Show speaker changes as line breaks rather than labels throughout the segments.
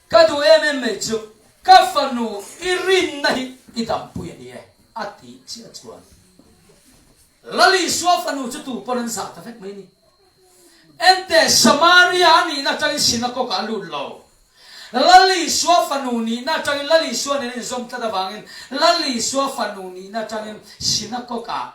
Ka duh em em mai chu ka fanu i rinna hi i dampui a ni e, a tih chiah chuan Lal Isua fanu chu tu pawn an zah ta vek mai a ni. Ente, Samaria a nihna atangin sinakawk ah a lut lo. Lal Isua fanu nihna atangin Lal Isua nen a inzawm tlat avangin Lal Isua fanu nihna atangin sinakawk ah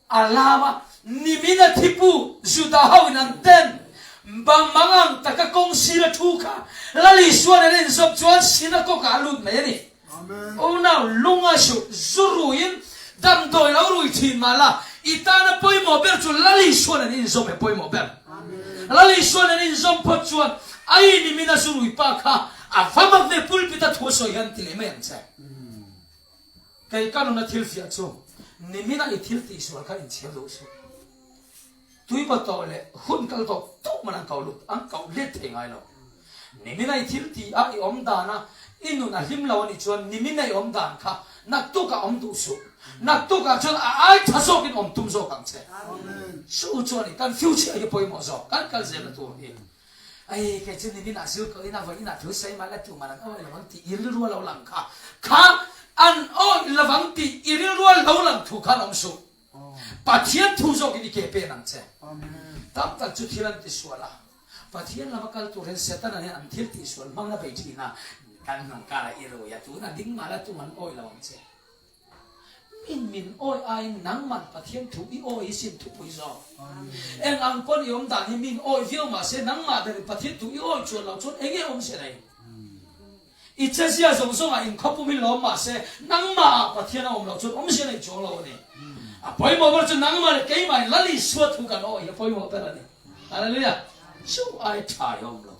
A lam a, nimin a thipu Juda ho in an ten bang mangang taka kawng sir a thu kha Lal Isua nen a inzawm chuan synagogue ah a lut mai a ni. Unau lunga suh zu ruiin damdawi lo rui thin mah la, i tana pawimawh ber chu Lal Isua nen inzawm hi a pawimawh ber. Lal Isua nen inzawm phawt chuan ai nimin a zu rui pa kha a va mak ve pulpit a thu a sawi hian ti leh mai ang che. Kei ka nuna thil fiah chu nimina i thil tihsual kha inchhir duh suh. Tuiba tawh leh hun kal tawh tawh man an koh lut, an koh let thei ngai lo. Nimina i thil tih a i awm dan a i nun a hlim lo a nih chuan nimina i awm dan kha naktukah awm duh suh. Naktukah chuan a ai tha zawkin awm tum zawk ang che. Chu chuan i kan future hi pawimawh zawk, kan kal zelna tur hi. Ei, kei chu nimin ah zir ko ina vawi inah thu sawi mah la tu man an awih lovang tih i rilru a lo lang kha. Kha an awih lovang tih i rilru a lo lang thu khan awm suh. Pathian thu zawkin i ke pen ang che. Tam tak chu thil an ti sual a, Pathian lama kal tur hian Setana hian an thil tih sual hmang a bei thin a, kan hnung karah i rui a, tuna ding mah la tu man awih lo ang che. Min min awi aiin nangman Pathian thu i awi hi sim thupui zawk. Eng ang pawn i awm dan hi min awi viau mah se nangmah berin Pathian thu i awi chuan loh chuan enge awm se nei? I chezia zawng zawngah inkhawpum hi lawm mah se nangmahah Pathian a awm loh chuan awmzia nei chuang lo a ni. A pawimawh ber chu nangmah leh keimahin Lal Isua thu kan awi hi a pawimawh ber a ni. Hallelujah! Chu ai tha hi a awm lo.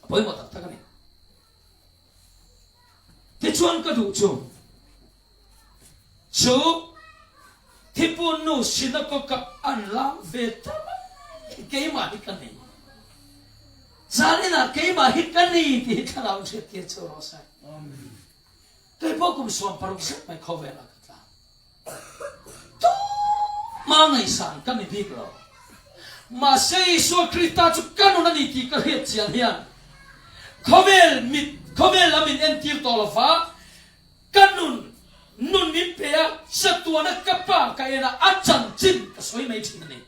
A pawimawh tak tak a ni. Tichuan ka duh chu, chu Thipun nu synagogue-ah an lam ve ta mai hi keimah hi ka ni. Zaninah keimah hi ka ni tih hi thlarau in hriattir cheu rawh se. Kei pawh kum 16 zet mai khawvelah ka tla. Tumah ngaihsan ka ni bik lo. Mahse Isua Krista chu ka nun a ni tih ka hriat chian hian khawvel mit, khawvel lam in entir tawh lo va, ka nun, nun min pe a, chatuana ka pa ka en a, a chanchin ka sawi mai thin a ni.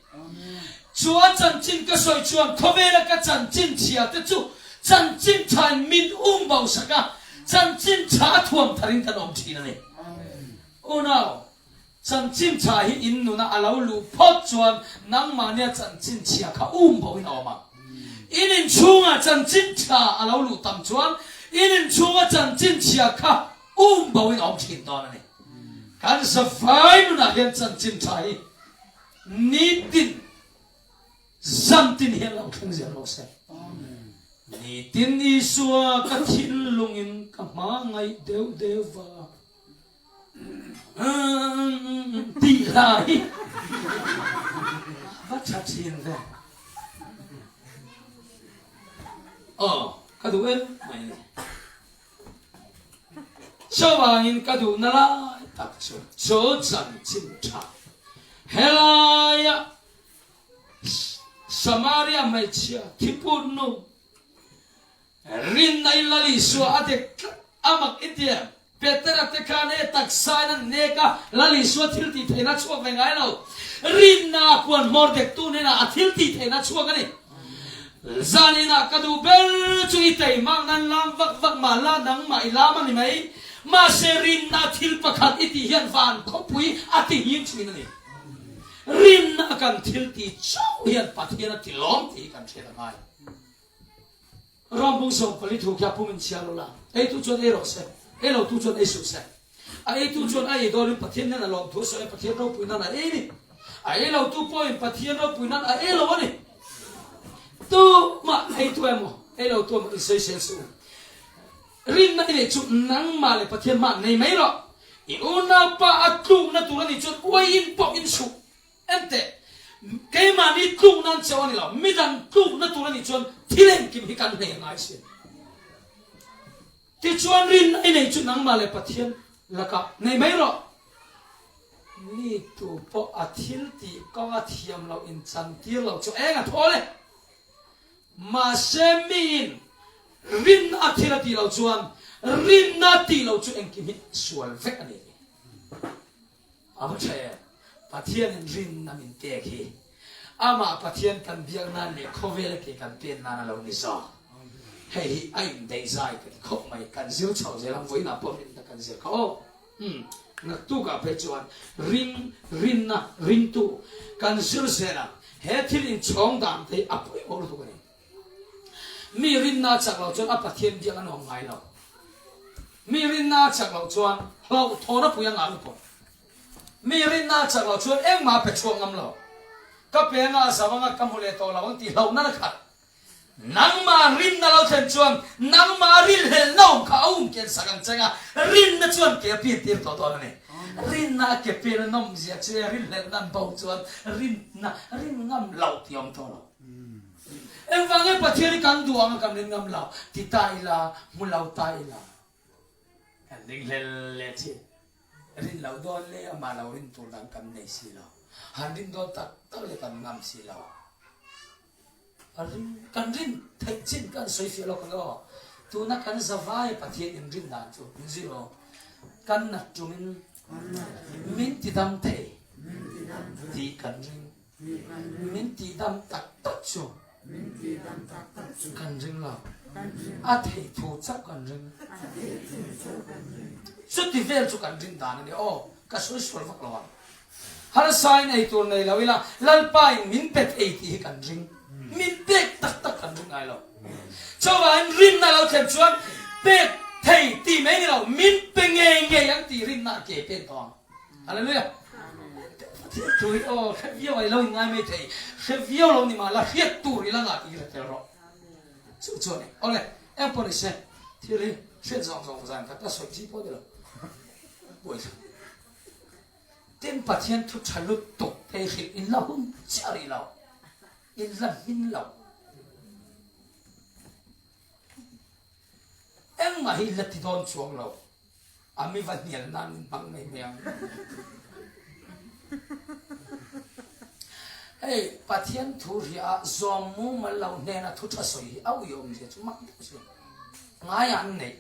Chu a chanchin ka sawi chuan khawvela ka chanchin chhia te chu chanchin thain min um bo sak a, chanchin tha a thuam tharin kan awm thin a ni. Unau, chanchin tha hi in nuna a lo luh phawt chuan nangmahnia chanchin chhia kha um bo in a awm ang. In inchhungah chanchin tha a lo luh tam chuan in inchhunga chanchin chhia kha um bo in a awm thin dawn a ni. Kan zavai nunah hian chanchin tha hi Nitin zantin hian lo thleng zel rawh se. Nitin Isua ka thinlungin ka hma ngaih deuh deuh va tih hla hi va tha thin ve. Aw ka duh em mai ni. Chuvangin ka duhna lai tak chu chu chanchin tha helaia Samaria hmeichhia thiput nu rinna in Lal Isua a dek tlat a mak i ti em? Petera te khan e taksa in an nek a, Lal Isua thil tih theihna a chhuak ve ngai lo. Rinna a puan hmawr dektu hnenah a thil tih theihna a chhuak a ni. Zan inah ka duh ber chu i teimak nan lam vak vak mah la nangmah i lam a ni mai. Mahse rinna thil pakhat i tih hian van khawpui a ti nghing thin a ni. Rinna kan thil tih chauh hian Pathian a ti lawm tih hi kan hriat a ngai. Rawng bung 14 thu khi a pum in chhiar lo la, eitu chuan ei rawh se, ei lo tu chuan ei suh se. A eitu chuan a ei dawnin Pathian nen a lawm thu a sawi a, Pathian ropui nan a ei ni. A ei lo tu pawhin Pathian ropui nan a ei lo a ni. Tumah eitu emaw, ei lo tu emaw insawisel suh u. Rinna i neih chu nangmah leh Pathian hmah nei mai rawh. I unaupa a tlukna tur a nih chuan uaiin pawh insuh. Enteh, keimahni tluk nan cheu a ni lo, midang tlukna tur a nih chuan thil engkim hi kan hneh ngai si. Tichuan rinna i nei chu nangmah leh Pathian lakah nei mai rawh. Mi tu pawh a thil tih kawnga thiam loh inchantir lo chu eng a thawl e. Mahse miin. Rinna a thil a tih loh chuan rinna tih loh chu engkim hi sual vek a ni. A va tha em? Pathianin rinna min pek hi Amah Pathian kan biak nan leh khawvela ke kan pen nan a lo ni zawk. Hei hi a indaihzai ka ti khawp mai. Kan zir chho zel ang, vawiinah pawh rinna kan zir kha aw. Umm, naktukah phei chuan ring, rinna, ringtu kan zir zel ang. He thil inchhawng dan te hi a pawimawh lutuk a ni. Mi rinna a chak loh chuan a Pathian biak a nuam ngai lo. Mi rinna a chak loh chuan hlauhthawn a pui a ngah lutuk. Mi rinna a chak loh chuan engmah a pe chhuak ngam lo. Ka pe anga a zau anga ka hmu leh tawh lo ang tih hlauhna na khat. Nangmah rinna lo thlen chuan nangmah rilhlelhna awm kha a um ken sak ang che anga rinna chuan ke a pin tir tawh dawn a ni. Rinna a ke pin a nawmzia chu e rilhlelhna an bo chuan rinna rin ngam loh tih a awm tawh lo. Engvang nge Pathian hi kan duh anga kan rin ngam lo? Ti ta ila, hmu lo ta ila. Kan ring hlel leh thin. Rin loh dawn leh amah lo rin tur dang kan nei si lo. Han rin dawn tak tak leh kan ngam si lo. A ring, kan rin theih chin kan sawi fiah lawk ang aw. Tuna kan zavai Pathian in rin dan chu min zir aw. Kan nat tumin min tidam thei tih kan ring. Min tihdam tak tak chu kan ring lo. A theih thu chauh kan ring. Chuti vel chu kan rin dan a ni. Aw, ka sawi sual vak lo ang. Harsain ei tur nei lo ila Lalpain min pe thei tih hi kan ring. Min pek tak tak kan ring ngai lo. Chuvangin rinna lo thlen chuan pek thei tih mai ni lo, min pe ngei ngei ang tih rinna a ke pen tawh ang. Hallelujah. Pathian thu hi aw hre viau a i lo inngai mai thei. Hre viau lo ni mah la hriat tur i la ngah tih hi hre tel rawh. Chu chu a ni. Awle, eng pawh ni se, thil hi hriat zawng zawng zan khat a sawi chi pawh ni lo. Buai thla. Tin Pathian thu tha lutuk te hrilh in la hun chiah rih lo. In la hmin lo. Engmah hi la ti dawn chuang lo. A mi va hnial nan min hmang mai mai ang. Hei Pathian thu hria ah zawm mumal lo hnena thu tha sawi hi a uiawm zia chu mak deuh si. Ngai an neih.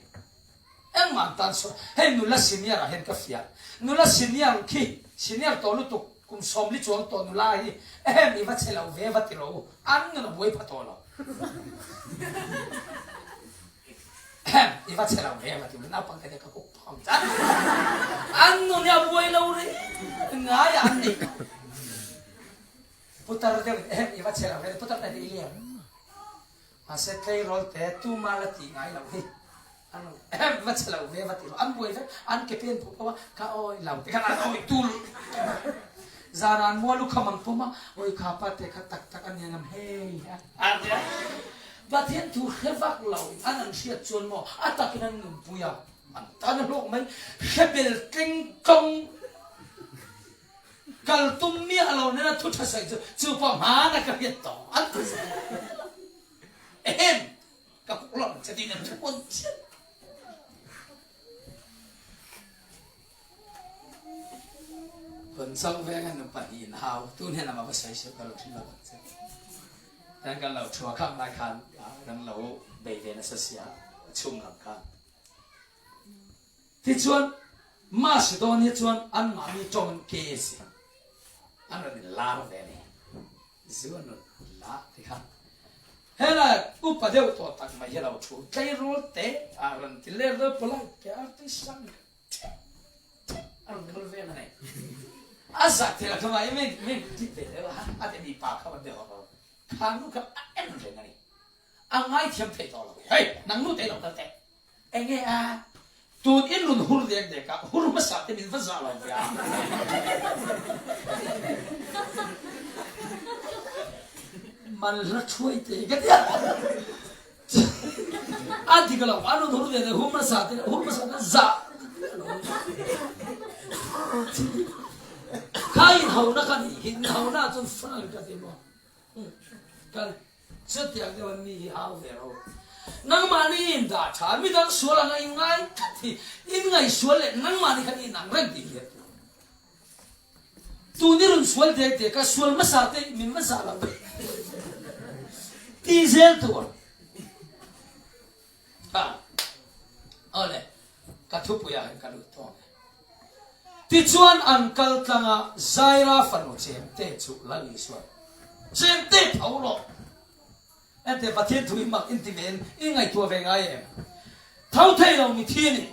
Engmah an tan sawi. Hei nula senior ah hian ka fiah. Nula senior khi senior tawh lutuk kum 40 chuang tawh nula hi ehem i va che lo ve va ti rawh u. An nun a buai pha tawh lo. Ehem, i va che lo ve va ti naupang te ka kuk phang chan. An nun hi a buai lo reng ngai a an nei lo. Putar deuh in ehem i va che lo ve putar te i lian. Mahse tleirawl te tuma la ti ngai lo hi. An ehem va che lo ve va ti ro an buai vek an ke pen pawh pawh a ka awi lo ti khan an awi tul. Zan an mual lukham an pawm a awi kha pa te kha tak tak a nia ngam hei a. Pathian thu hre vak lo in an an hriat chuan maw a takin an nunpui a, an tan a hlawk mai. Hre bel tleng tlawng kal tum miah lo nena thu tha sawi chu chu pawh hmana ka hriat tawh an ti zel. Ehem ka kuk lo ang che tiin an thu pawn chiah. Phunchawng venga nu pahnihin hau tun hian amah va sawi sawi ka lo thin lo ang che. Kan kan lo thua khang lai khan kan lo bei ve nasa sia chhung lam khan. Tichuan Macedonia chuan anmahni tawng in ke si an rawn in lar ve a ni. Zu an rawn la ti kha. Helai upa deuh tawh tak mai hi a lo thu tleirawl te a rawn ti let deuh polite te artist sang a rawn kal vel a ni. A zah thei lo kha mai min min ti ve deuh a a ti mi pa kha va be hawk lo. Kha nu kha a en reng a ni. A ngaithiam thei tawh lo. Hei nang nu te lo kal teh. Enge a tun in run hur dek dek a hur hmasa te min va zah lo ve a. Man hla thuai te ka tia. A dik lo an run hur dek dek hur hmasa te hur hmasa te zah Kha in ho na kha ni hin ho na chun frank ka ti mo. Kan chutiang deuh an mi hi hau ve ro. Nangmahni in dah tha, midang sual anga in ngai tlat hi, in ngaihsual leh nangmahni khan in ang reng tih hi a tu. Tun i rawn sual dek dek a, sual hmasa te min va zah lo ve. Ti zel tur. Awle, ka thupuiah hian ka lut tawh ang e. Tichuan an kal tlang a, Zaira fanu Chemte chu Lal Isuan, Chemte tho rawh! Enteh Pathian thu i mak inti ve in i ngaihtuah ve ngai em? Tho thei lo mi thi a ni.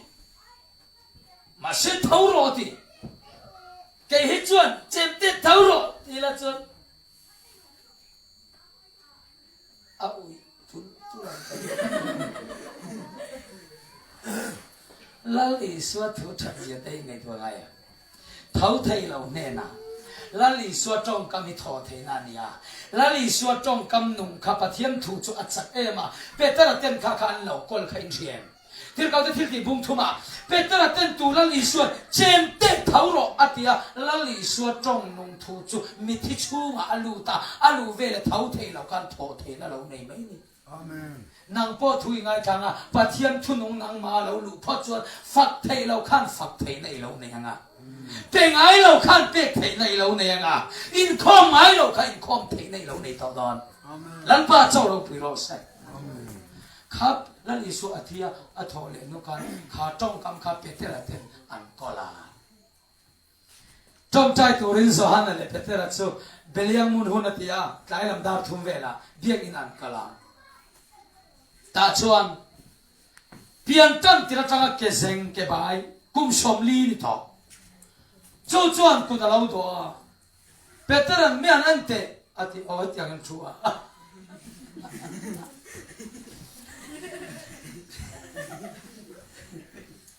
Mahse tho rawh a ti. Kei hi chuan Chemte tho rawh ti ila chuan a uih tulh tulh ang ka ti. Lal Isua thu that zia te hi ngaihtuah ngai em? Tho thei lo hnenah Lal Isua tawngkam hi thaw theihna a ni a. Lal Isua tawngkam nung kha Pathian thu chu a chak em a, Petera ten kha kha an lo kawl kha in hria em? Thilkaute thil tih bung thumah Petera ten tu Lal Isua'n chem teh tho rawh a ti a, Lal Isua tawng nung thu chu mithi chhungah a lut a, a luh vel a tho thei lo khan thawh theihna lo nei mai ni.
Amen.
Nang pawh thu i ngaithlang a, Pathian thu nung nangmah a lo luh phawt chuan fak theih lo khan fak theihna i lo nei ang a, pe ngai lo khan pek theihna i lo nei ang a, inkhawm ngai lo kha inkhawm theihna i lo nei tawh dawn. Lalpa chaw ropui rawh se. Kha Lal Isua a thi a, a thawh leh hnu khan kha tawngkam kha Petera ten an kawl a. Tawngtai turin Johana leh Petera chu Beliang mun hun a ti a, tlai lam dar thum velah biakinn an kal a. Tah chuan pian tan tir atanga ke zeng ke bai kum 40 ni tawh. Chu chuan kut a lo dawh a. Petera'n mi an en teh a ti aw hetiang in thu a.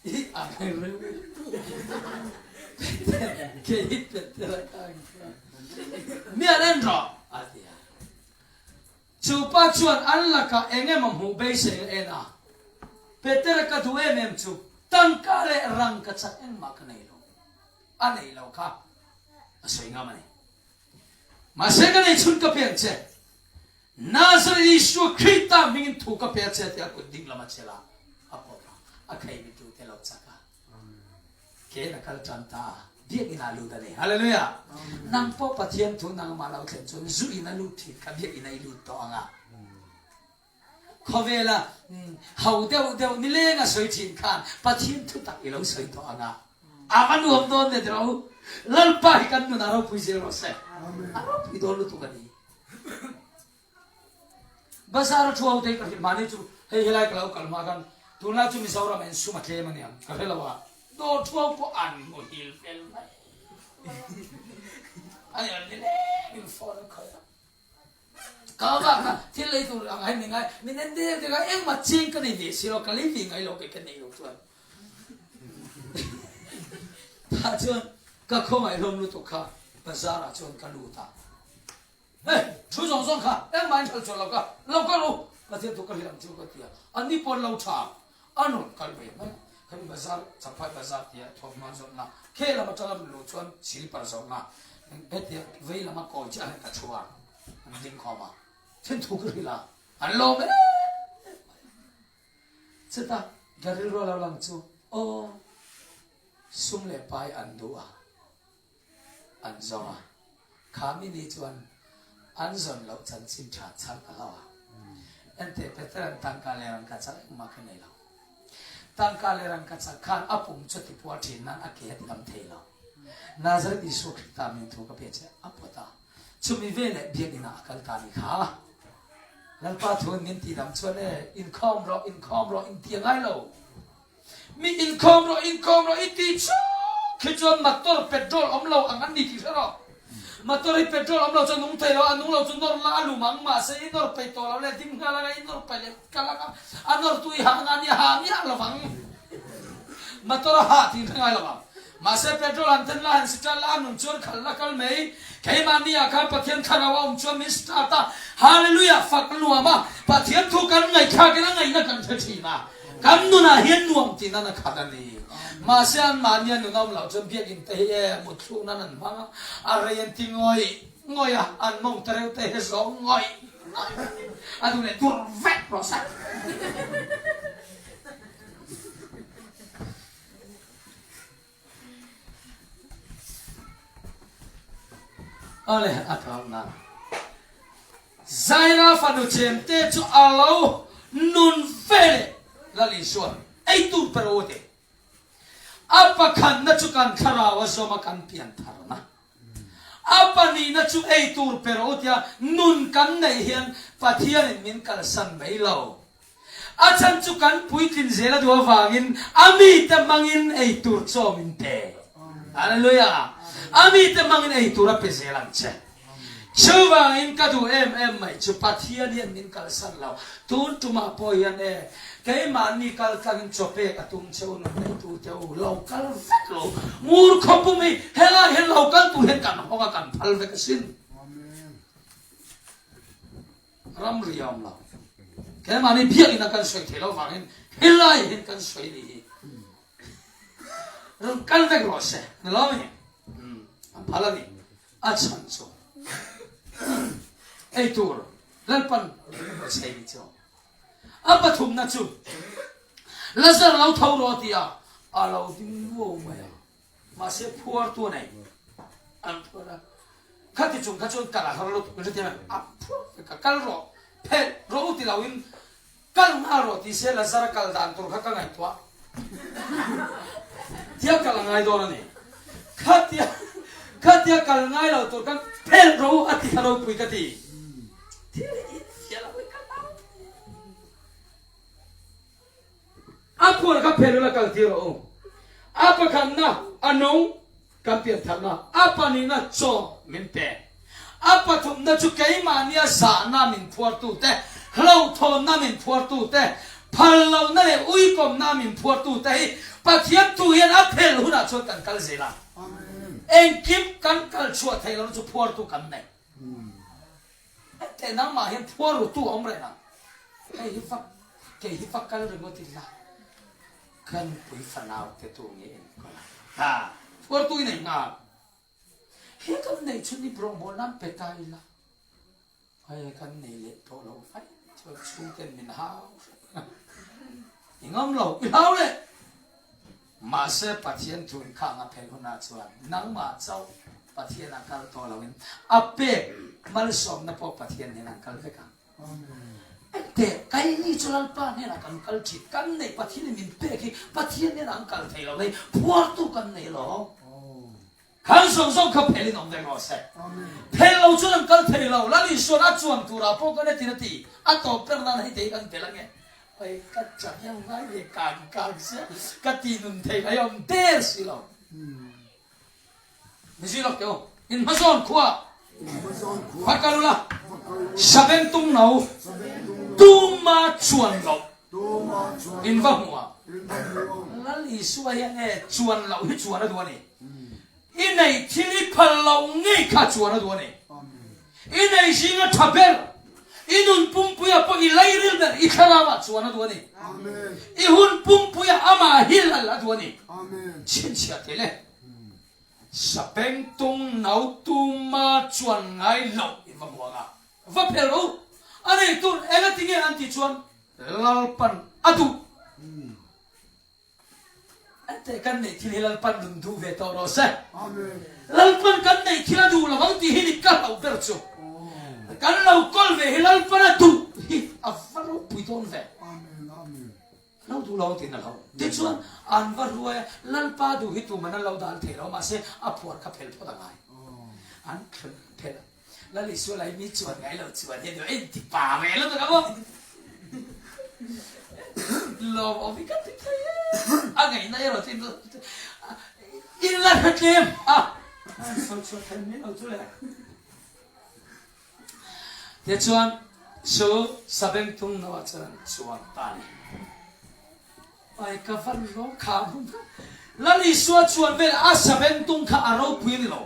I ang reuh Kei hi Petera ka ang thu a. Mi an en rawh a ti a. Chu pa chuan an lakah eng emaw hmuh beisei a en a. Petera ka duh em em chu tangka leh rang ka chak engmah ka nei lo. A nei lo kha a sawi ngam a ni. Mahse ka nei chhun ka pe ang che. Nazareth Isua Krista hmingin thu ka pe a che tih a kut ding lam a chelh a, a pawt a, a khei mitu te lo chak a. Ken a kal tan ta a, biakinn ah lut a ni. Hallelujah! Nang pawh Pathian thu nangmah lo thlen chuan zu in a lut thin kha biakinn ah i lut tawh ang a. Khawvela ho deuh deuh nileng a sawi thin khan Pathian thu tak i lo sawi tawh ang a, a va nuam dawn ve tiraw u. Lalpa hi kan nunah ropui zel rawh se. A ropui dawn lutuk a ni. Bazar a thu ho te hi ka hrilh mahni chu hei helai ka lo kal hma khan tunlai chu Mizoram ah in sum a tlem a niang ka hre lo a, dawr thu ho pawh an muhil fel mai a ni, nileng in phone an khawih a. Ka vak a, thil lei tur ang hian mi ngai, min en dek dek a, engmah ching ka nei ve si lo, ka lei ve ngai lo kei ka nei lo chuan. Tah chuan ka khawngaih hlawm lutuk kha bazar ah chuan ka lut a, Hey, thu zawng zawng kha engmah in hralh chhuah lo ka, lo kal u, Pathian thu ka hrilh ang chu ka ti a, an ni pawn lo tha a rawn kal ve mai a, khami bazar, Champhai bazar tia thawmhnaw an zawrhna, khe lam atanga rawn luh chuan silipar zawrhna, hetia vei lama kawi chiah hian ka thu a, an ding khawm a, then thu ka hrilh a, an lawm em em mai a. Chutah ka rilru a lo lang chu, aw, sum leh pai an duh a, an zawng a, kha mi ni chuan an zawn loh chanchin tha chhal ka hlau a. Enteh Peter-a'n tangka leh rangkachak engmah ka nei lo. Tangka leh rangkachak khan a pum chu a tipuar thin nan a ke a tidam thei lo. Nazareth Isua Krista min thu ka pe che a pawt a, chumi veleh biakinn ah a kal ta ni kha. Lalpa thuin min tihdam chuan e, inkhawm rawh, inkhawm rawh, inti a ngai lo. Mi inkhawm rawh, inkhawm rawh i tih chuk khi chuan motor petrol awm lo ang an ni tih hre rawh. Motor hi petrol awm lo chuan nung thei lo, a nung lo chu nawr la a lum ang mahse i nawr peih tawh lo le ding nghal anga i nawr peih leh kal anga a nawr tu i hah anga ni a hah miah lo vang. Motor a hah tih hre ngai lo vang. Mahse petrol han then la han start la a nun chuan khalh la kal mai. Keimahni ah khan Pathian thlarau a awm chuan min start a, Hallelujah fak nuam a, Pathian thu kan ngaihthlak in a ngaihna kan hre thin a. Kan nunah hian nuam tih nan a khat a ni. Mahse anmahnia nun a awm loh chuan biakinn te hi e mutthluk nan an hmang a, a rei an ti ngawih ngawih a, an mawng te reuh te hi zawng ngawih ngawih a duh leh tur vek rawh se. Awle a tlawm nan. Zaira fanu chemte chu a lo nun ve leh Lal Isuan. Ei tur pe rawh u a ti. A pakhatna chu kan thlarau a zawm a kan pian tharna. A pahnihna chu ei tur pe rawh u tia nun kan neih hian Pathianin min kalsan mai lo. A chhan chu kan puitlin zel a duh avangin a mite hmangin ei tur chaw min pe. Hallelujah! A mite hmangin ei tur a pe zel ang che. Chuvangin ka duh em em mai chu Pathian hian min kalsan lo. Tun tumah pawh hian e, keimahni kal tlangin chaw pek a tum che u, nun neitu te u, lo kal vek lo. Ngur khawpum hi helai hian lo kal tur hian kan hawng a, kan phal vek asin. Ramri a awm lo. Keimahni biakinn a kan sawi theih loh vangin helai hian kan sawi ni hi. Rawn kal vek rawh se, ni lo mi? A phal a ni. A chhan chu ei tur Lalpan chei ni chu. A pathumna chu Lazar lo tho rawh ti a, a lo ding luau mai a. Mahse phuartu a nei. An phuar a. Khati chung kha chuan kal a har lutuk in hre a phuar vek a, kal rawh, phelh rawh u ti lo in Kal nghal rawh ti se Lazara kal dan tur kha ka ngaihtuah. Tia kal a ngai dawn a ni. Khatia khatia kal ngai lo tur khan phelh rawh u a ti kha ropui ka ti. Thil hi in fiah lo hi ka hlau. A phuar kha phelh ula kal tir rawh u. A pakhatna a nung. Kan piantharna a pahnihna chaw min pe. A pathumna chu keimahnia zahna min phuartute, hlauhthawnna min phuartute, phal lohna leh uikawmna min phuartute hi Pathian thu hian a phelh hunah chuan kan kal zel a. Engkim kan kal chhuah theih lohna chu phuartu kan nei. Hetiang nangmah hian phuar rutu a awm reng ang. Hei hi va kei hi va kal ringawt ila ka nupui fanau te tu nge enkawl a? Ha! Phuartu i nei nghal. He kan neih chhun hi rawngbâwl nan pe ta ila hei kan nei leh tawh lo vaih chuan chhungten min hau hrep ang a. I ngam lo, i hlau leh. Mahse Pathian thu in khang a phelh hunah chuan nangmah chauh Pathian a kal tawh loin a pek malsawmna pawh Pathian nen an kal vek ang. Engteh, keini chu Lalpa hnenah kan kal thin, kan neih Pathian in min pek hi Pathian hnenah an kal thei lo mai, phuartu kan nei lo. Khan zawng zawng kha phelh in awm vek rawh se. Phelh lo chuan an kal thei lo. Lal Isuan a chuan turah pawh kan etin a ti. A tawp ber nan hei te hi kan phelh ange. Hei ka chahnem ngai ve kang kang sia ka ti nun thei mai awm der si lo. Mi zui lawk teh u. In hmazawn khua va kal ula Sabengtung no tuma chuan loh in va hmu ang. Lal Isua hian nge chuan loh hi chuan a duh a ni. I neih thil i phal loh ngei kha chuan a duh a ni. I nei zinga tha ber, i nun pumpuia pawh i lairil ber, i thlarauah chuan a duh a ni. I hun pumpuia amah hi lal a duh a ni. Chhinchhiah thei le. Sapengtung no tuma chuan ngai loh i va hmu ang a, va phel rawh u. A neitu engatinge an tih chuan Lalpan a duh. Ente kan neih thil hi Lalpan nun duh ve tawh rawh se. Lalpan kan neih thil a duh lo ang tih hi ni ka hlauh ber chu. Kan lo kawl ve hi Lalpan a duh hi a va ropui dawn ve. Lo duh lo ang tiin a hlau. Tichuan an va hruai a, Lalpa duh hi tuman an lo dal thei lo mahse a phuar kha phel phawt a ngai. An phel a. Lal Isua lai mi chuan ngai lo chuan hian a inti pa ve lutuk a maw? Lawm awm hi ka ti thei e. A ngaihna erawh chu in la hre tlem a. Sawi chhuah thei mai lo chu le. Tichuan chu Sabengtung noah chuan an chuang ta a ni. Ai ka van rawng kha a hmun kha. Lal Isua chuan vel a sabengtung kha a ropui a ni lo.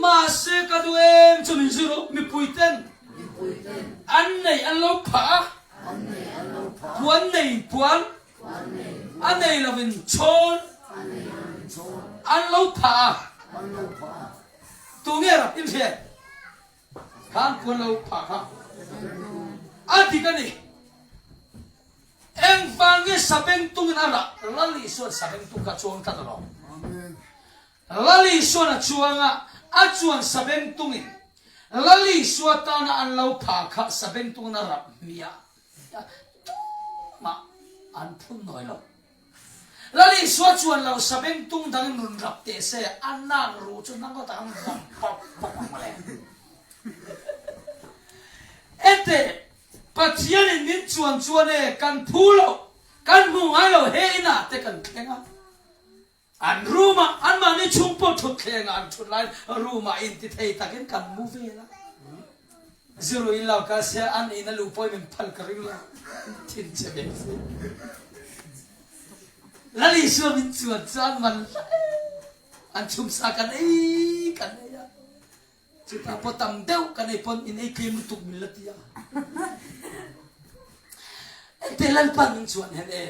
Mahse ka duh em chu min zir u, mipui ten an nei an lo phah a, puan nei puan a nei lo in chhawn an lo phah a, tunge rak in hriat? Khan puan lo phah kha a dik a ni. Engvang nge Sabengtungin a rah? Lal Isuan Sabengtung kha chuang tlat alawm. Lal Isuan a chuang a, a chuan Sabengtungin Lal Isua tana an lo phah kha Sabengtungin a rap hmiah tumah. An phun nawi lo. Lal Isua chuan lo sabeng tung dangin rawn rap teh se, a nak ruh chu na ngawt ang vang pawp pawp ang mawle. Enteh, Pathianin min chuan chuan e, kan phu lo, kan hmu ngai lo, he inah te kan thleng a. An room ah anmahni chhung pawh thut thleng ah an thut lai room ah inti thei takin kan mu vel a. Zero in lo kal se an in a luh pawhin min phal ka ring lo. Thin che ve si. Lal Isua min chuan chu an man hle. An chhum sa kan ei kan ei a. Chutah pawh tam deuh kan ei pawn in ei tlem lutuk min la ti a. Engte Lalpa min chuan hian e.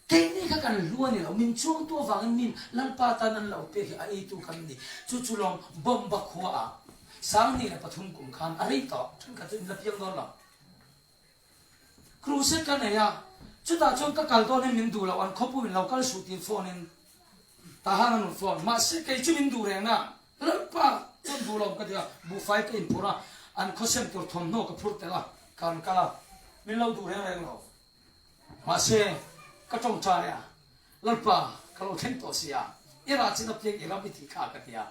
Keini kha kan hlu a ni lo, min chuangtu avangin min Lalpa tan an lo pek hi a eitu kan ni. Chu chu lawng Bomba khuaah 2003 kum khan a rei tawh, thenkhat chu in la piang dawn lo. Crusade ka nei a, chutah chuan ka kal dawnin min duh lo, an khawpu in lo kal suh tiin phone in Tahan an rawn phone. Mahse kei chu min duh reng a, Lalpa chuan duh lo ka ti a, buhfai ka inphur a, an khawsem tur thawmhnaw ka phur tel a, ka han kal a, min lo duh reng reng lo. Mahse, ka tawngtai a, Lalpa, ka lo thleng tawh si a, i rah chin apiang i ram i tih kha ka ti a.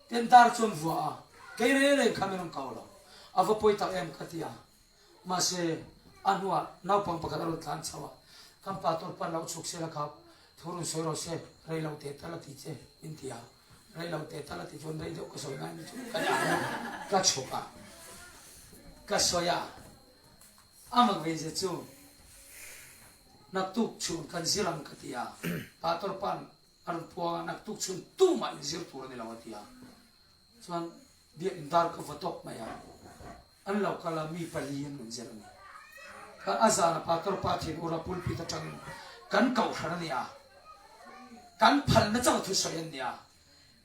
Tin dar chuan vuah a, kei reng reng kha min rawn kau lo, a va pawi tak em ka ti a. Mahse, a hnuah naupang pakhat a rawn tlan chho a, kan pa tur pan lo chhuk sela kha thu rawn sawi rawh se, rei lo teh tal a ti che, min ti a. Rei lo teh tal a ti chuan rei deuh ka sawi ngai ni chu ka dah a, ka chhuk a, ka sawi a. A mak ve zia chu naktuk chhun kan zir ang ka ti a, Pastor pa'n a rawn puang a, naktuk chhun tumah in zir tur a ni lo a ti a, chuan biakinn dar ka va tawp mai a, an lo kal a, mi pali an rawn zir a ni. A zana Pastor pa thin ura pulpit atangin kan kohhran a ni a, kan phalna chauh thusawi an ni a,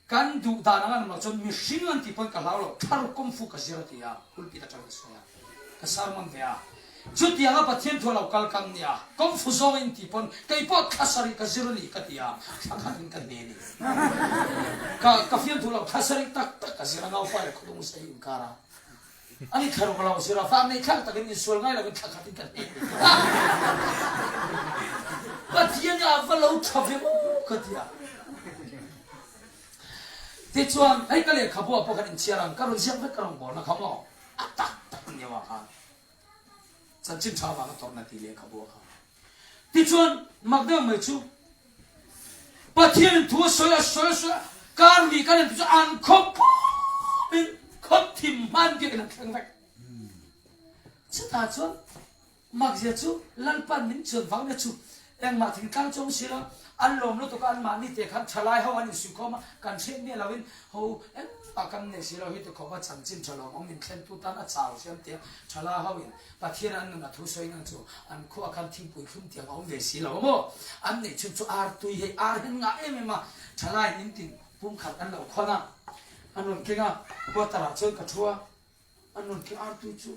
Kan duh dan ang an awm loh chuan mihring an tih pawn ka hlau lo, thlaruk kawngfu ka zir a ti a, pulpit atangin a sawi a, ka sermon ve a. Chutianga Pathian thu a lo kal kan nia, kawngfu zawng in tih pawn kei pawh thla sarih ka zir a ni ka ti a, thla khat in ka hne ni. Ka ka fiamthu lo, thla sarih tak tak ka zir a, naufa leh khawdung sawi inkar a. Ani thlaruk a lo zir a, vang nei thlak takin insual ngai lovin thla khat in ka hne a. Pathian ah va lo tha ve maw ka ti a. Tichuan hei ka lehkhabu ah pawh khan inchhiar ang, ka rawn ziak vek ka rawn bawlna kha maw a tak tak a ni avang khan. Chanchin tha avanga tawrhna tih lehkhabu a kha. Tichuan mak deuh mai chu Pathianin thu a sawi a sawi a sawi a, kar ni kan en chu an khawp pawmin khawp thim hman biakin an thleng vek. Chutah chuan makzia chu Lalpan min chuan vang nia chu engmah thingtlang chu awm si lo, an lawm lutuk a, anmahni te khan thalai ho an insuihkhawm a, kan hriat miah loin ho engmah kan nei si lo hi ti khawp a chanchin tha lawmawm min thlentu tan a chau siam tia thalai ho in Pathian an nun a thu sawi nang chu an khuah khan thingpui thlum tiang a awm ve si lo maw? An neih chhun chu ar tui hei ar hian ngah em em a, thalai in tin pumkhat an lo khawn a, an rawn keng a, quarter ah chuan ka thu a, an rawn keng ar tui chu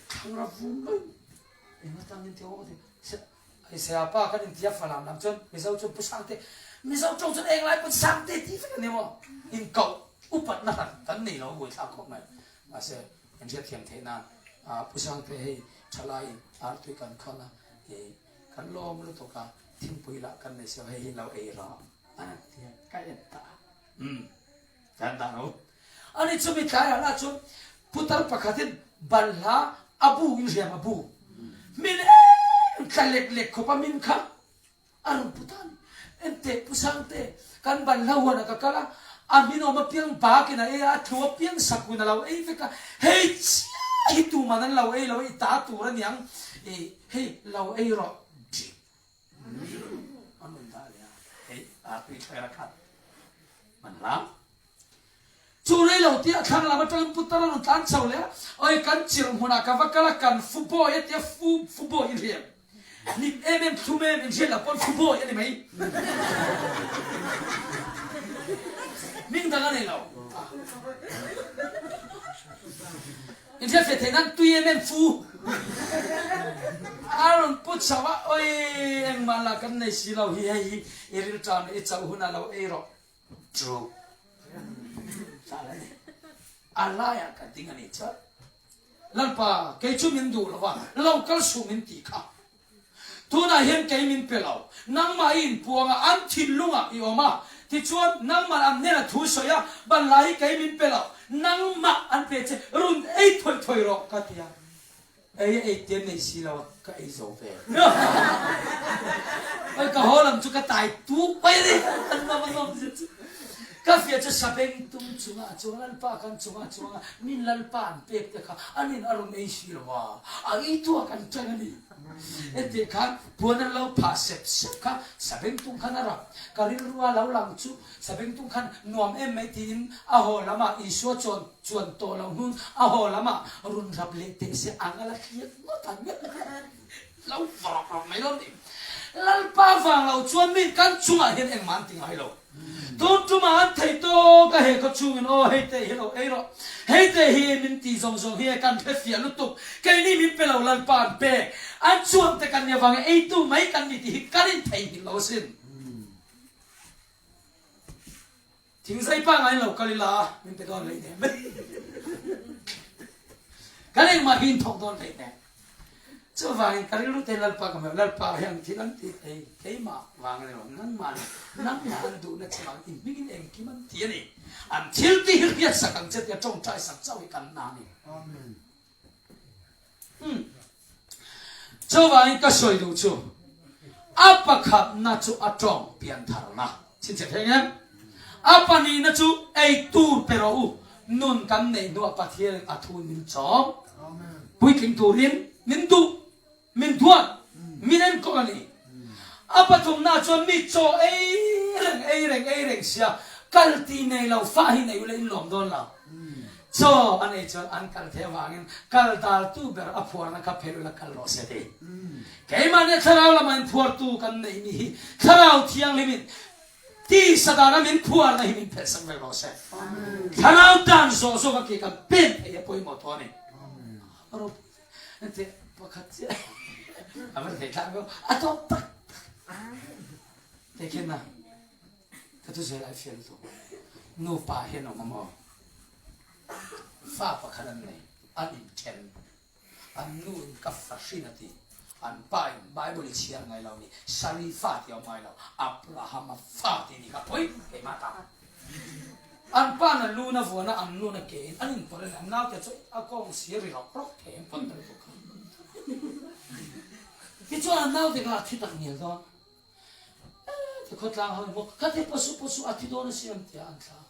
thlangra vum mai eng atangin ti awk a ti Saya pa kan intia falam lam chuan Mizo chuan Pu Sangte Mizo tawng chuan englai pawn Sangte tih vek a ni maw? Inkoh upatna hran kan nei lo a buaithlak khawp mai mahse Kan hriatthiam theih nan Pu Sangte hei thalai in artui kan khawn a, kan lawm lutuk a, thingpui lah kan nei sio hei hi lo ei rawh a ti a, ka en ta a, umm kan dah ro. Ani chumi tlaiah lah chuan putar pakhatin balhla a bu in hriam a bu min em tla lek lek khawp a min kha A rawn pu ta a ni. Enteh Pu Sangte, kan ban hla huanah ka kal a, a hminawm apiang bakin a ei a, a tlu apiang sakuin a lo ei vek a, hei chiah hi tuman an lo ei lo a, i ta tur a niang, i hei lo ei rawh dik an rawn dah leh a, hei artui thlera khat man hlang. Chu rei lo tih a thlang lam atangin putar a rawn tlan chho leh a, Awi kan chirh hmunah ka va kal a, kan fubawi a tia fu fubawi in hriat hlim em em thlum em in hriat loh pawn fubawi a ni mai. Hming dang a nei lo. In hriat feh theih nan tui em em fu a rawn pu chho a, Awi engmah lah kan nei si lo hi hei hi i rilṭam leh i chauh hunah lo ei rawh. Chu tal a ni. A laiah ka ding a ni chuan, Lalpa, kei chu min duh lo va, lo kal suh min tih kha. Tunah hian kei min pe lo, nangmah i inpuang a, an thinlungah i awm a, tichuan nangmah an hnenah thu sawi a, banhla hi kei min pe lo, nangmah an pe che, run ei thawi thawi rawh ka ti a. Ei a ei te nei si lo a, ka ei zo ve. Oi ka haw lam chu ka tai tuk mai a ni, an nuam a nuam zia chu. Ka fiah chu sabeng tum chungah a chuang, Lalpa kan chungah a chuang a, min Lalpa an pek te kha anin a rawn ei si lo a, a ei tu ah kan tang a ni. Heti khan puan an lo phah sep sep kha Sabengtung khan a rap. Ka rilrua lo lang chu Sabengtung khan nuam em mai tiin a haw lamah Isua chuan chuan tawh lo hnun a haw lamah run rap leh teh se ang a la thliak ngawt ang lo vawrh rawk mai lo ni. Lalpa vang lo chuan mi kan chungah hian engmah an ti ngai lo. Tun tumah an thei tawk a he khaw chungin aw hei te hi lo ei rawh, hei te hi min tih zawng zawng hi kan hre fiah lutuk, keini min pe lo Lalpa an pek, an chuan te kan nih avangin eitu mai kan ni tih hi kan intheihnghilh lo asin. Thingzai pangngai lo kal ila min pe dawn hleinem. Kan engmah hi inthawk dawn hleinem. Chuvangin ka rilru te Lalpa ka hmu, Lalpa hian thil an ti thei, keimah vang a ni lo, nangmah nangmah an duhna che vang in hmingin engkim an ti a ni. An thil tih hi hriat sak ang che tia tawngtai sak chauh hi kan na a ni.
Amen.
Hmm. Chuvangin ka sawi duh chu a pakhatna chu a tawng piantharna chhinchhiah thei ngem? A pahnihna chu ei tur pe rawh u, nun kan neih hnuah Pathianin a thu min chawm puitling turin min duh, min duat, min enkawl a ni. A pathumna chuan mi chaw ei reng ei reng ei reng sia kal tih nei lo fa hi nei ula in lawm dawn lo. Chaw a nei chuan an kal thei avangin kal daltu ber a phuarna kha phelh ula kal rawh se ti. Keimahni thlarau lamah in phuartu kan neih ni hi Thlarau Thianghlimin tisa dana min phuarna hi min phelh sak vek rawh se. Thlarau dan zawh zawk a ke kan pen thei a pawimawh tawh a ni. Ropui pakhat chiah a va thei thlak a tawp tak tak. Tekhin na. Ka thu zel ai fial lutuk. Nupa hian awm amaw? Fa pakhat an nei, an inthen. An nu in ka fa hrin a ti. An pa in Bible i chhiar ngai lo ni, Sari fa ti a awm ngai lo, Abrahama fa ti ni kha pawi keimah ta. An pa na lu na vuan a, an nu na ke in an inpawlh a ni. An naute chu a kawng sir ri rawk rawk thei an pawn ta lutuk kha. Tichuan an naute kha a thi tak ngial dawn. Ti khawtlang ho in maw khati pasu pasu a thi dawn a si em tia an thla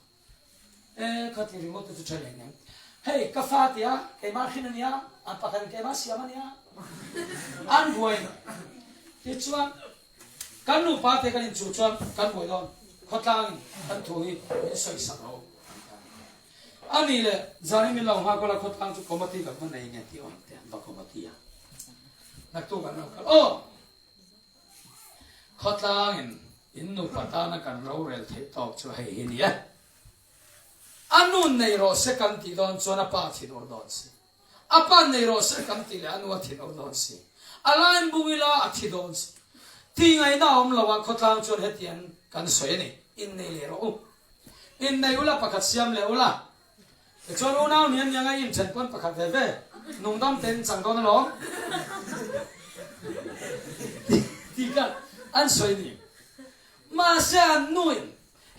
e khati ringawt te chu tha leh nem hei ka fa tia keimah hrin ania an pakhat in keimah siam ania an buai tichuan kan nupa te kan in chu chuan kan buai dawn khawtlang in kan thu hi min sawi sak ro ani le zani min lo nghak ula khawtlang chu committee kan va nei nge ti awm te an va committee a naktuk an lo kal aw Khawtlangin in nupa tana kan rorel theih tawk chu hei hi ni e. A nu nei rawh se kan tih dawn chuan a pa thin ur dawn si. A pa nei rawh se kan tih leh a nu a thin ur dawn si. A lain bung ila a thi dawn si. Tih ngaihna a awm lo a khawtlang chuan hetiang kan sawi a ni. Innei leh rawh u. Innei ula pakhat siam leh ula. Tichuan unau nih an nia ngai inthen pawn pakhat ve ve nungdam tein chang dawn alawm tih kha an sawi ni. Mahse an nuin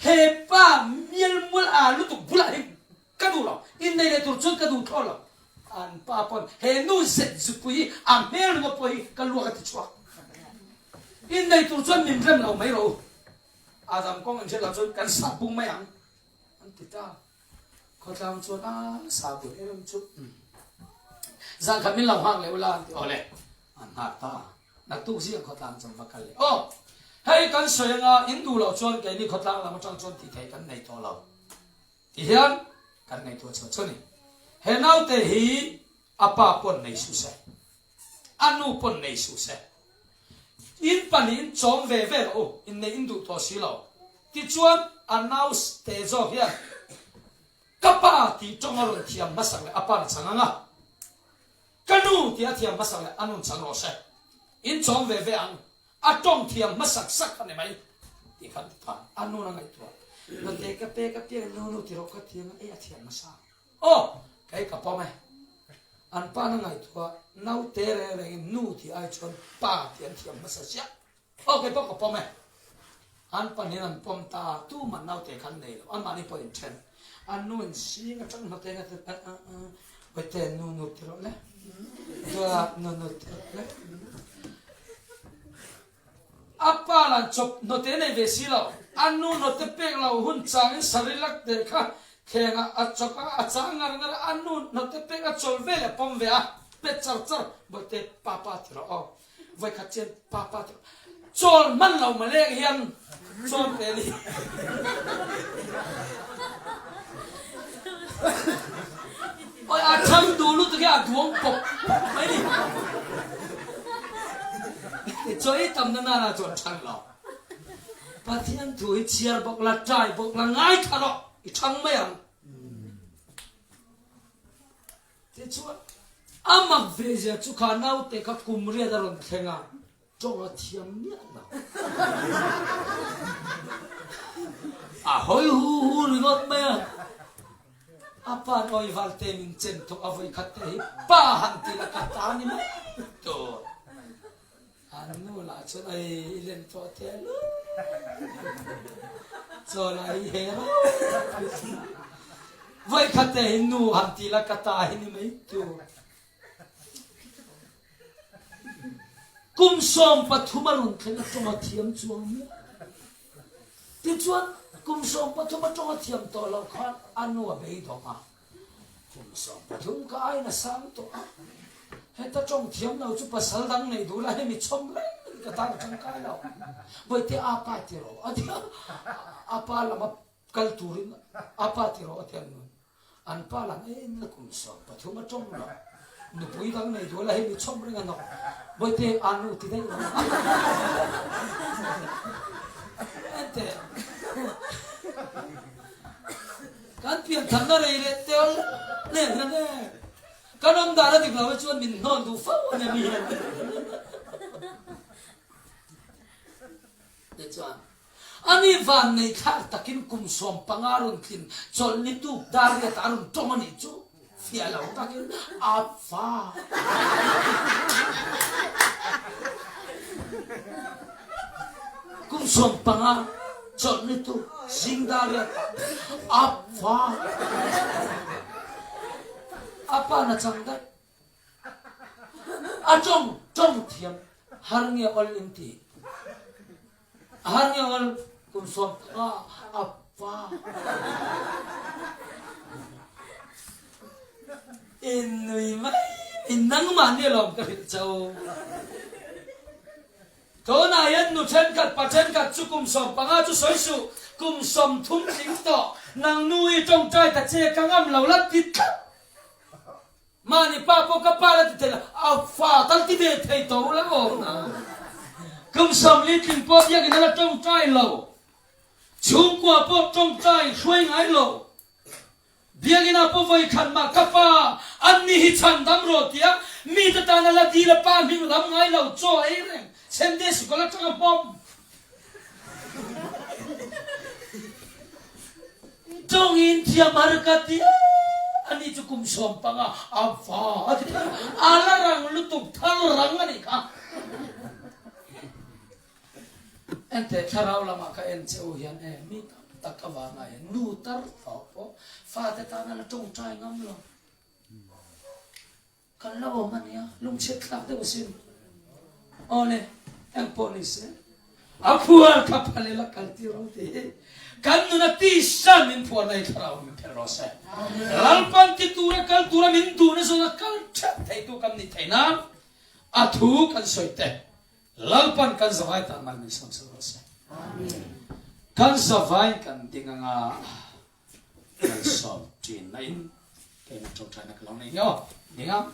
he pa mial mual a lutuk bulah hi ka duh lo, innei leh tur chuan ka duh thlawh lo. An pa pawn he nu zet zupui hi a hmel ringawt pawh hi ka luak a ti chhuak. Innei tur chuan min rem lo mai rawh u. Adam kawng inhriat loh chuan kan sap bung mai ang. An ti ta. Khawtlang chuan a sa bul em em chu zan khat min lo nghak leh ula an ti awle an nghak ta. Naktuk zing khawtlang chuan va kal leh aw hei kan sawi anga in duh loh chuan keini khawtlang lam atang chuan tih theih kan nei tawh lo ti hian kan ngaihtuah chhuah chu ni. He naute hi a pa pawn nei suh se a nu pawn nei suh se In pahnihin chawm ve ve rawh u, inneih in duh tawh si lo. Tichuan a nau te zawk hian ka pa tih tawng a rawn thiam hmasak leh a pa na chang ang a, ka nu tih a thiam hmasak leh a nun chang rawh se. In chawm ve ve ang, a tawng thiam hmasak sak a ni mai tih khan ti phah. A nun a ngaihtuah. Nute ka pek apiang nu nu ti rawh ka ti ang a, ei a thiam hmasa. Aw! Kei ka pawm e. An pa na ngaihtuah naute reng rengin nu. tih ai chuan pa tih an thiam hmasa ziah. Aw kei pawh ka pawm e. An pahnihin an pawm ta a, tuman naute kha an nei lo, anmahni pawh in then. An nu in zing atang hnawt eng a ti a, a, a, Bawihte nu nu ti rawh le, Duat nu nu ti rawh le. A pa lan chawp hnawte nei ve si lo, a nu hnawte pek lo hun changin sarilak te kha thlengah a chawk a, a chang ngar ngar a, a nu hnawte pek a chawl ve leh a pawm ve a, pet char char, Bawihte papa ti rawh aw. Vawikhat chian pa pa chu chawl hman lo malek hian chawn pe ni. Oi a thang duh lutuk hi a duang pawp pawp mai ni. Chaw ei tam na nana chuan thang lo. Pathian thu hi chhiar bawk la, trai bawk la, ngaithla rawh, i thang mai ang. Tichuan, a mak ve zia chu kha naute kha kum riat a rawn thleng a, tawng a thiam miah lo. A hawi hu hu ringawt mai a, a pa nawi valte min chen thawk a vawi khat te hi pa han ti la ka ta ni mai tur. An nu lah chuan ei i len tawh teh luh chaw lah hi he rau Voi khat te hi nu han ti la ka ta hi ni mai tur. Kum 13 a rawn thleng a tawng a thiam chuang miah. Tichuan kum 13 a tawng a thiam tawh loh khan a nu a beidawng a. Kum 13 ka aiin a sang tawh a, heta tawng thiam lo chu pasal dang nei duh la hemi chhawm reng in ka tan a tangkai lo. Bawihte a pa ti rawh a ti a, a pa lama kal turin a pa ti rawh a ti a nun. An pa lam en la kum 13 a tawng lo. Nupui dang nei duh la hemi chhawm reng a nawk. Bawihte a nu ti daih lo. Enteh. Kan piantharna rei leh tel nen hian e, kan awm dan a dik lo hi chuan min hnawn duh fo a nia mi hian. Tichuan, ani van nei thlak takin kum 15 rawn tlin chawlh ni tuk dar riat a rawn tawng a nih chu fiah lo takin a fa. Kum 15 chawlh ni tuk zing dar riat a fa. A pa na chang daih. A tawng tawng thiam har nge awl in ti. A har nge awl kum 15 a fa. In nui mai mai nangmah ni alawm ka hrilh cho. Tunah hian nu thenkhat pa thenkhat chu kum 15 chu sawi suh, kum 30 tling tawh nang nu i tawngtai ta che ka ngam lo la ti tlat. Mahni pa pawh ka pa la ti thei lo, a fa tal ti ve thei tawh la awm na. Kum 40 tling pawh biakin a la tawngtai lo, chhungkua pawh tawngtai hruai ngai lo. Biakinn ah pawh vawi khat mah ka pa an ni hi chhan dam rawh tia mite tana la dil a pa hming lam ngai lo chaw ei reng Sunday sikul atanga hmawm tawngin thiam har ka ti ani chu kum 15 a va a ti thar a la rang lutuk thar rang a nih kha. Enteh thlarau lamah ka en che u hian e mi tam tak ka vanah hian nu tar tawh pawh fate tana la tawngtai ngam lo. Kan la awm a nia, lungchhiat thlak deuh asin. Awle, eng pawh ni se, a phuar kha phal ila kal tir ang tih hi kan nuna tisa min phuarna hi thlarau min phelh rawh se. Lalpan ti tura kal tura min duhna zawna kal ṭheuh theitu kan nih theih nan a thu kan sawi teh. Lalpan kan zavai tan mal min sawm sak rawh se. Kan zavai kan ding anga kan sawm ṭin na in keimah ṭawngṭaina ka lo nei nge aw. Ding ang.